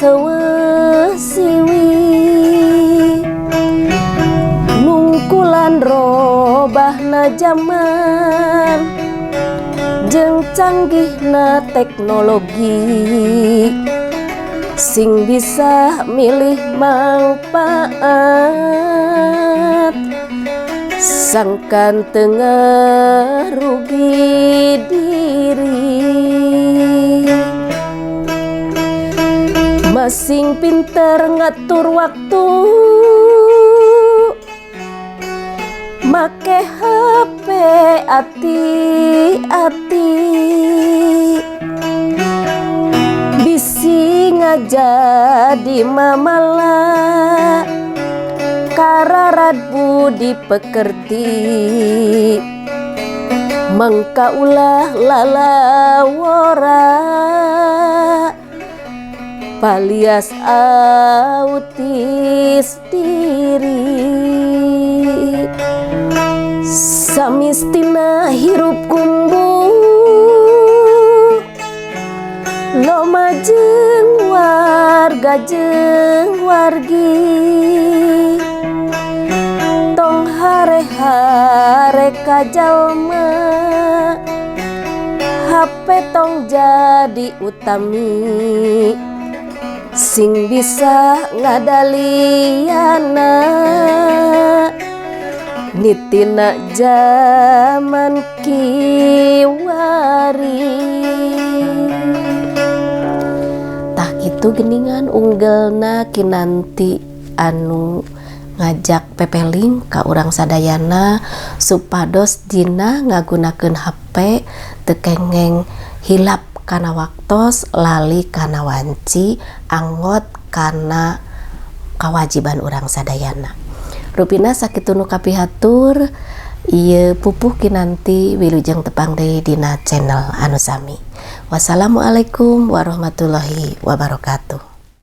Seueuh siwi nungkulan robahna jaman jeung canggihna teknologi, sing bisa milih mangpaat sangkan teu ngarugi diri. Masing pinter ngatur waktu, make HP ati-ati, bisi ngajadi mamala kararad budi pekerti. Mangka ulah lalawora palias autis diri. Samistina hirup kumbu loma jeung warga jeung wargi, tong hare-hare ka jalma, HP tong jadi utami, sing bisa ngadaliana nitina jaman kiwari. Tah kitu geningan unggelna Kinanti anu ngajak pepeling ka urang sadayana supados dina ngagunakeun HP teu kengeng hilap kana waktos, lali kana wanci, anggot kana kawajiban urang sadayana. Rupina sakitu nu kapihatur ieu pupuh Kinanti. Wilujeng tepang deui dina channel anu sami. Wassalamualaikum warahmatullahi wabarakatuh.